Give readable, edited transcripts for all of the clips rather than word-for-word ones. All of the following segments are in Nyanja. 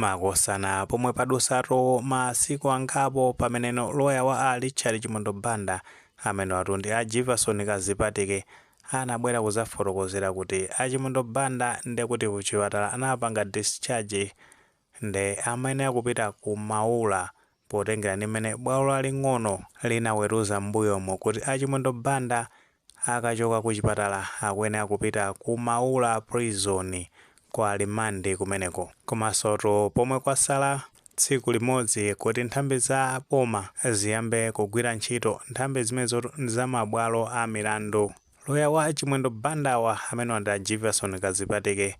Makosana, pomwe padusatu masiku angapo pameneno loya wa a Richard Chimwendo Banda, amene atu ndi a Jivason Kazipatike, anabwera kuzafotokozera kuti a Chimwendo Banda ndekuti kuchipatala anapanga discharge, nde amene akupita ku Maula, potengera ndi mmene bwalo laling'ono linaweruza m'mbuyomo kuti a Chimwendo Banda akachoka ku chipatala akuyenera kupita ku Maula Prison kwa remand kumeneko. Komanso pomwe kwasala tsiku limodzi kuti nthambi za boma ziyambe kugwira ntchito, nthambi zimenezo za mabwalo a milandu, loya wa Chimwendo Bandawa, amene ndi a Jivason Kazipatike,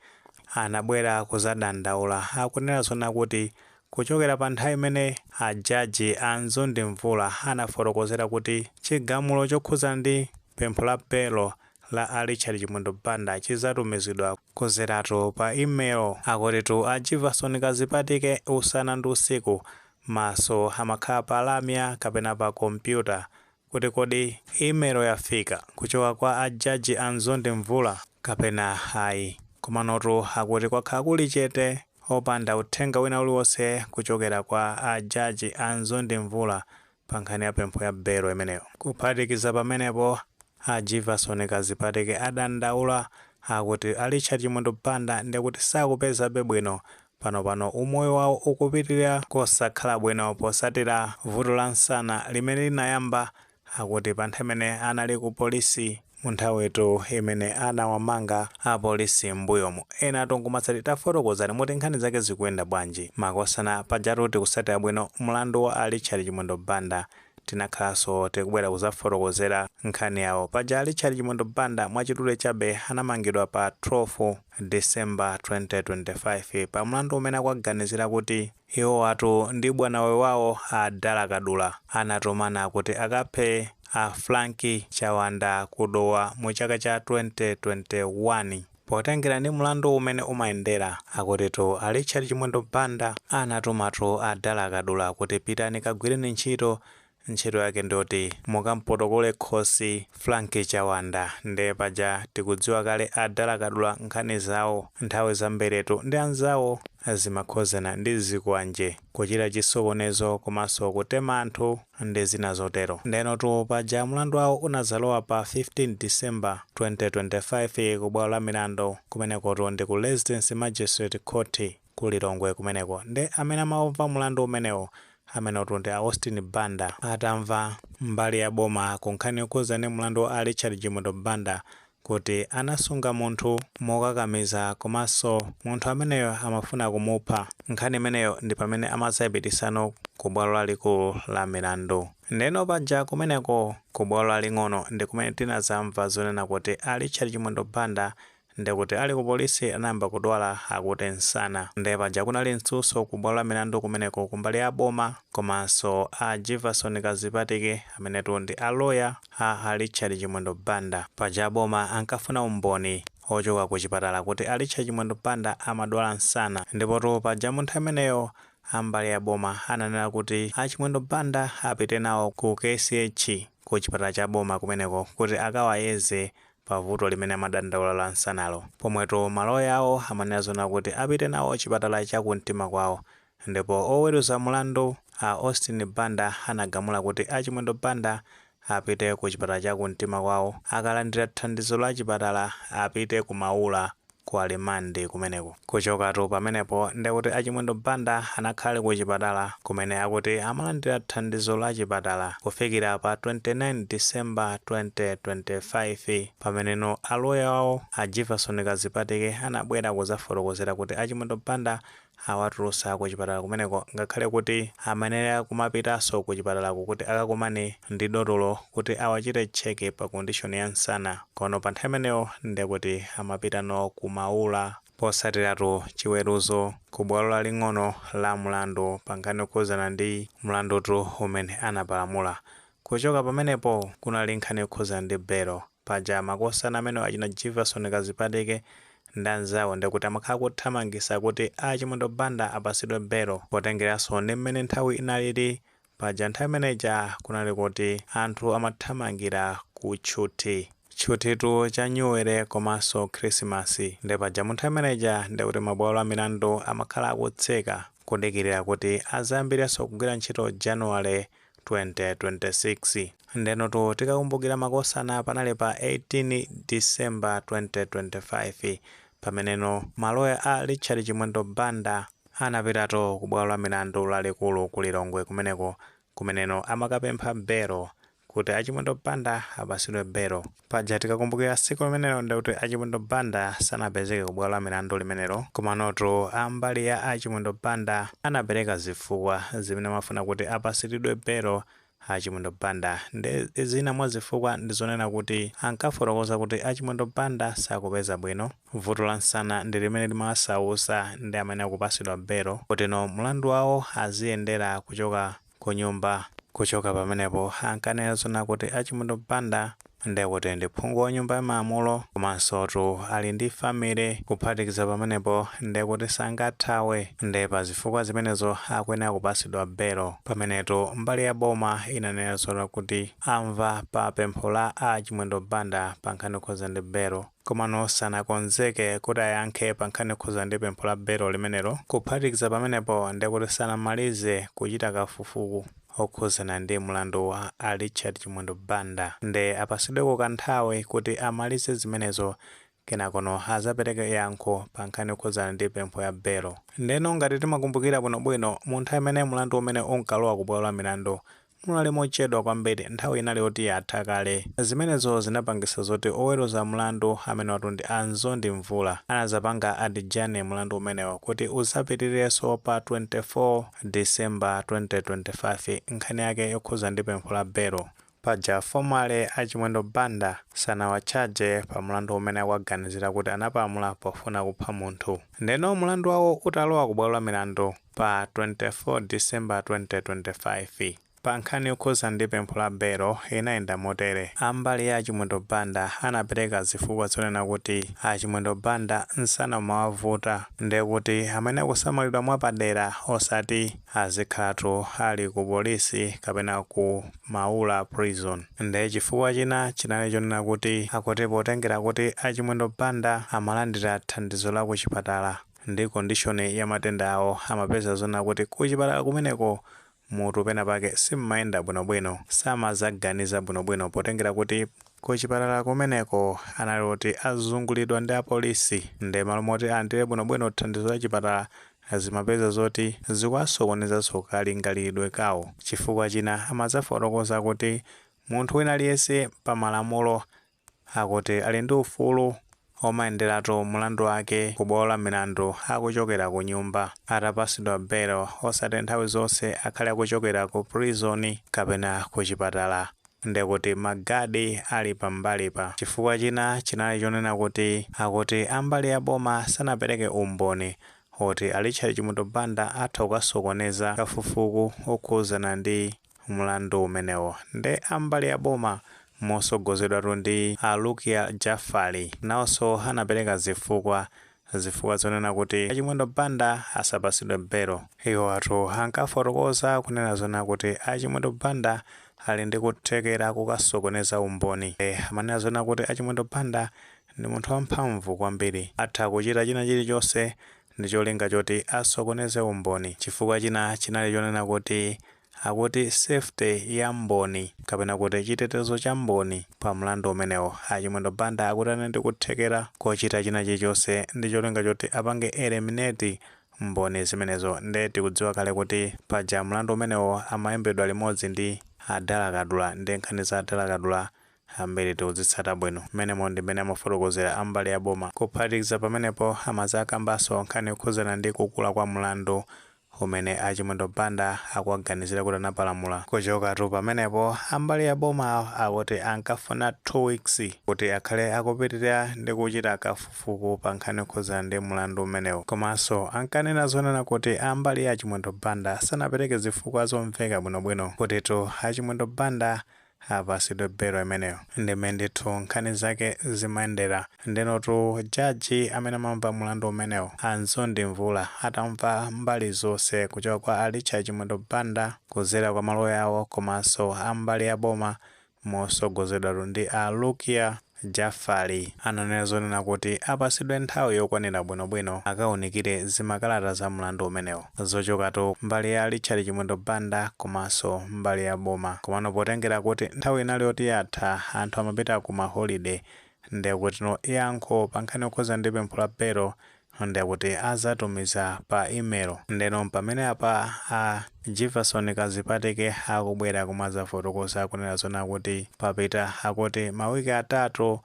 anabwera kuzadandaula, akunena zona kuti kuchokera pa nthawi imene ajaji a Mzondi Mvula anafotokozera kuti chigamulo chokhuzana ndi pempho la belo la a Richard Chimwendo Banda chizatumizidwa kuzeratu pa email, akutitu a Jivason Kazipatike usana ndi usiku maso amakhala pa lamya kapena pa kompyuta kuti kodi email yafika kuchoka kwa ajaji a Mzondi Mvula kapena ayi. Komanotu akuti kwakhala kuli chete, opanda uthenga wina uliwonse kuchokera kwa ajaji a Mzondi Mvula pa nkhani ya pempho ya belo imeneyo. Kuphatikiza pamenepo, a Jivason Kazipatike adandaula, akuti a Richard Chimwendo Banda ndikuti sakupezabe bwino panopano, umoyo wawo ukupitirira kosakhala bwino posatira vuto la msana limene linayamba, akuti, pa nthawi imene anali ku polisi, mu nthawitu imene anawamanga apolisi m'mbuyomo. Ena atongomatsati tafotokozani muti nkhani zake zikuyenda bwanji. Makosana, pajatu tikusatira bwino mlandu wa a Richard Chimwendo Banda, tinakhalanso tikubwera kuzafotokozera nkhani yawo. Paja Richard Chimwendo Banda, mwachidule chabe, anamangidwa pa 12 December 2025 pa mlandu umene akuganizira kuti iwo atu ndi bwanawe wawo a Dala Kadula anatumana kuti akaphe a Frank Chawanda kudowa mu chaka cha 2021. Potengera ndi mlandu umene umayendera, akutitu a Richard Chimwendo Banda anatumatu a Dala Kadula kuti pitani kagwireni ntchito, ntchito yake ndiyoti mukampotokole khosi Frank Chawanda. Nde paja tikudziwa kale a Dala Kadula, nkhani zawo nthawi zamberetu ndi anzawo zimakhozana ndi zikwanje, kuchita chisokonezo komanso kutema anthu ndi zina zotero. Ndenotu paja mlandu wawo unazalowa pa 15 December 2025 ku bwalo la milandu kumenekotu ndi ku Residence Magistrate Court ku Lilongwe kumeneko. Nde amene amamva mlandu umenewo, amenetu ndi Austin Banda, atamva mbali ya boma ku nkhani yokhuza ndi mlandu wa Richard Chimwendo Banda kuti anasunga munthu mokakamiza komanso munthu ameneyo amafuna kumupha, nkhani imeneyo ndi pamene amazayipitisano ku bwalo lalikulu la milandu. Ndeno paja kumeneko ku bwalo laling'ono ndi kumene tinazamva zonena kuti a Richard Chimwendo Banda ndikuti ali ku polisi anayamba kudwala, akuti msana. Nde paja kunali mtsutso ku bwalo la milandu kumeneko kumbali ya boma komanso a Jefferson Kazipatike, amenetu ndi a loya a Richard Chimwendo Banda. Paja boma ankafuna umboni ochoka ku chipatala kuti a Richard Chimwendo Banda amadwala msana. Ndipotu paja munthu ameneyo ambali ya boma ananena kuti a Chimwendo Banda apite nawo ku KCH, ku chipatala cha boma kumeneko, kuti akawayeze pa vuto limene amadandaula la msanalo, pomwetu maloya awo amanena zona kuti apite nawo chipatala chakumtima kwawo. Ndipo oweruza mulandu a Austin Banda anagamula kuti a Chimwendo Banda apite ku chipatala chakumtima kwawo, akalandira thandizo la chipatala apite ku Maula ku remand kumeneko. Kuchokatu pamenepo, ndekuti a Chimwendo Banda anakhala ku chipatala kumene akuti amalandira thandizo la chipatala kufikira pa 29 December 2025, pameneno aloya wawo a Jefferson Kazipatike anabwera kuzafotokozera kuti a Chimwendo Banda awatulusa ku chipatala kumeneko, ngakhale kuti amayenera kumapitanso ku chipatalako kuti akakumane ndi dotolo kuti awachite check pa condition ya msana. Kono pa nthawi imeneyo ndekuti amapitano ku Maula, posatiratu chiweruzo ku bwalo laling'ono la mlandu pa nkhani yokhuzana ndi mlandutu umene anapalamula. Kuchoka pamenepo kunali nkhani yokhuzana ndi belo. Paja makosana amene achina Jefferson Kazipatike ndi anzawo ndikuti amakhala kuthamangisa kuti a Chimwendo Banda apasidwe belo, potengeranso ndi mmene nthawi inalili. Paja nthawi imeneja kunali kuti anthu amathamangira ku tchuthi. Tchuthitu cha Nyuwere komanso Khrisimasi. Nde paja munthawi imeneja ndekuti mabwalo a milandu amakhala akutseka kudikirira kuti azayambirenso kugwira ntchito January 2026. Ndenotu tikakumbukira, makosana, panali pa 18 December 2025 pameneno maloya a Richard Chimwendo Banda anapitatu ku bwalo la milandu lalikulu ku Lilongwe kumeneko, kumeneno amakapempha belo kuti Achimwendo Banda apasidwe belo. Paja tikakumbukira tsiku limenelo, ndikuti Achimwendo Banda sanapezeke ku bwalo la milandu limenelo. Komanotu ambali ya Achimwendo Banda anapereka zifukwa zimene amafuna kuti apasiridwe belo Achimwendo Banda. Ndi zina mwa zifukwa ndizonena kuti ankafotokoza kuti Achimwendo Banda sakupeza bwino, vuto la msana ndi limene limasausa, ndi amene akupasidwa belo kutino mlandu wawo aziyendera kuchoka ku nyumba. Kuchoka pamenepo, ankanena zona kuti Achimwendo Banda ndekuti ndi phungu wa Nyumba ya Malamulo, komanso tu ali ndi family. Kuphatikiza pamenepo, ndekuti sangathawe, nde pa zifukwa zimenezo akuyenera kupasidwa belo. Pamenetu mbali ya boma inanena zona kuti amva pa pempho la Achimwendo Banda pa nkhani yokhuza ndi belo, komano sanakonzeke kuti ayankhe pa nkhani yokhuza ndi pempho la belo limenelo. Kuphatikiza pamenepo, ndekuti sanamalize kuchita kafukufuku okhuzana ndi mlandu wa a Richard Chimwendo Banda, nde apasidweko kanthawi kuti amalize zimenezo, kenakono azapereke yankho pa nkhani yokhuzana ndi pempho ya belo. Ndeno ngati timakumbukira bwinobwino, mu nthawi imene mlandu umene unkalowa ku bwalo la milandu munali mochedwa kwambiri, nthawi inali yoti yatha kale. Zimenezo zinapangisa zoti oweruza mlandu amene watu ndi Anzondi Mvula anazapanga adjourn mlandu umenewo kuti uzapitirirenso pa 24 December 2025, nkhani yake yokhuza ndi pempho la belo. Paja formally Achimwendo Banda sanawatchaje pa mlandu umene akuwaganizira kuti anapalamula pofuna kupha munthu. Ndeno mlandu wawo utalowa ku bwalo la milandu pa 24 December 2025 pa nkhani yokhuza ndi pempho la belo, inayenda motere: ambali ya Achimwendo Banda anapereka zifukwa zonena kuti Achimwendo Banda msana umawavuta, ndekuti amene akusamalidwa mwapadera, osati azikhalatu ali ku polisi kapena ku Maula Prison. Nde chifukwa china chinali chonena kuti akuti potengera kuti Achimwendo Banda amalandira thandizo la kuchipatala ndi condition ya matenda awo, amapeza zona kuti kuchipatala kumeneko mutu pena pake simmayenda bwinobwino, samazaganiza bwinobwino, potengera kuti kuchipatala kumeneko anali kuti azungulidwa ndi apolisi, nde malo moti alandire bwinobwino thandizo la chipatala, zimapeza zoti zikuwasokonezanso kalingalidwe kawo. Chifukwa china amazafotokoza kuti munthu wina aliyense pa malamulo akuti ali ndi ufulu omayenderatu mlandu wake ku bwalo la milandu akuchokera ku nyumba atapasidwa belo, osati nthawi zonse akhale akuchokera ku prison kapena ku chipatala, ndekuti magadi ali pambalipa. Chifukwa china chinali chonena kuti akuti ambali ya boma sanapereke umboni oti a Richard Chimwendo Banda atha kukasokoneza kafukufuku okhuzana ndi mlandu umenewo. Nde ambali ya boma mosogozedwatu ndi a Lukia Jafari nawonso anapereka zifukwa zonena kuti Achimwendo Banda asapasidwe belo. Iwo atu ankafotokoza kunena zona kuti Achimwendo Banda ali ndi kuthekera kukasokoneza umboni. Amanena zona kuti Achimwendo Banda ndi munthu wamphamvu kwambiri, atha kuchita china chilichonse ndi cholinga choti asokoneze umboni. Chifukwa china chinali chonena kuti akuti safety ya mboni kapena kuti chitetezo cha mboni pa mlandu umenewo, Achimwendo Banda akuti ali ndi kuthekera kochita china chilichonse ndi cholinga choti apange eliminate mboni zimenezo. Nde tikudziwa kale kuti paja mlandu umenewo amayimbidwa limodzi ndi Adala Kadula, ndi nkhani za Adala Kadula ambiri tikudzitsata bwino. Mmenemo ndi mmene amafotokozera ambali ya boma. Kuphatikiza pamenepo, amazakambanso nkhani yokhuzana ndi kukula kwa mlandu umene Achimwendo Banda akuwaganizira kuti anapalamula. Kuchokatu pamenepo, ambali ya boma akuti ankafuna 2 weeks kuti akhale akupitirira ndi kuchita kafukufuku pa nkhani yokhuzana ndi mlandu umenewo. Komanso ankanena zonena kuti ambali ya Achimwendo Banda sanapereke zifukwa zomveka bwinobwino kutitu Achimwendo Banda apasidwe belo imeneyo. Ndimene ndithu nkhani zake zimayendera. Ndenotu jaji amene amamva mlandu umenewo, Anzondi Mvula, atamva mbali zonse kuchoka kwa a Richard Chimwendo Banda kuzera kwa maloya awo komanso ambali ya boma mosogozedwatu ndi a Lukia Jafali ananena zonena kuti apasidwe nthawi yokwanira bwinobwino akaunikire zimakalata za mlandu umenewo zochokatu mbali ya Richard Chimwendo Banda komanso mbali ya boma. Komano potengera kuti nthawi inali yoti yatha, anthu amapita ku maholiday, ndekuti no yankho pa nkhani yokhuza ndi pempho la belo ndekuti azatumiza pa email. Ndeno pamene apa a Jefferson Kazipatike akubwera kumazafotokoza kunena zona kuti papita akuti mawiki 3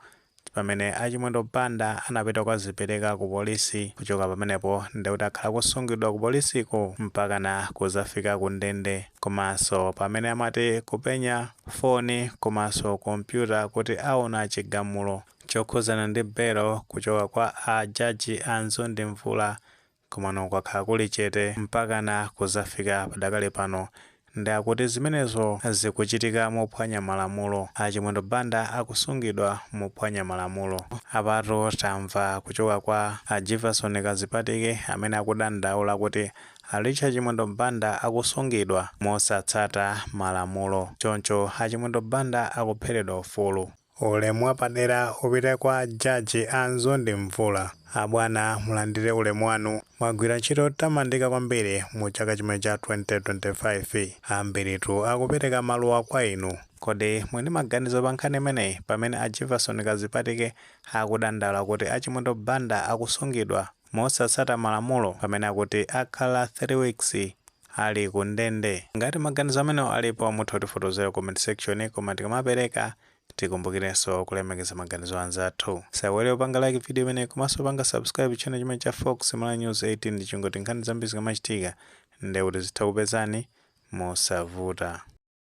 pamene a Chimwendo Banda anapita kukazipereka ku polisi. Kuchoka pamenepo ndekuti akhala kusungidwa ku polisiko mpakana kuzafika ku ndende, komanso pamene amati kupenya foni komanso kompyuta kuti aona chigamulo chokhuzana ndi belo kuchoka kwa a jaji a Mzondi Mvula, komano kwakhala kuli chete mpakana kuzafika padakale pano. Ndi akuti zimenezo zikuchitika mophwanya malamulo. A Chimwendo Banda akusungidwa mophwanya malamulo. Apato tamva kuchoka kwa a Jefferson Kazipatike amene akudandaula kuti a Richard Chimwendo Banda akusungidwa mosatsata malamulo, choncho a Chimwendo Banda akupheredwa ufulu. Ulemu wapadera upite kwa jaji a Mzondi Mvula. Abwana, mulandire ulemu wanu, mwagwira ntchito yotamandika kwambiri mu chaka chimene cha 2025. Ambiritu akupereka maluwa kwa inu. Kodi mwini maganizo pa nkhani imeneyi, pamene a Jefferson Kazipatike akudandaula kuti a Chimwendo Banda akusungidwa mosatsata malamulo, pamene akuti akhala 3 weeks ali ku ndende? Ngati maganizo amenewo alipo, mutha kutifotokozera comment section, koma tikamapereka tikumbukirenso kulemekeza maganizo anzathu. Saiwale upanga like video imeneyi komanso panga subscribe channel chimene cha Fox Malawi News 18, ndi chingoti nkhani zambiri zikamachitika ndekuti zitha kupezani mosavuta.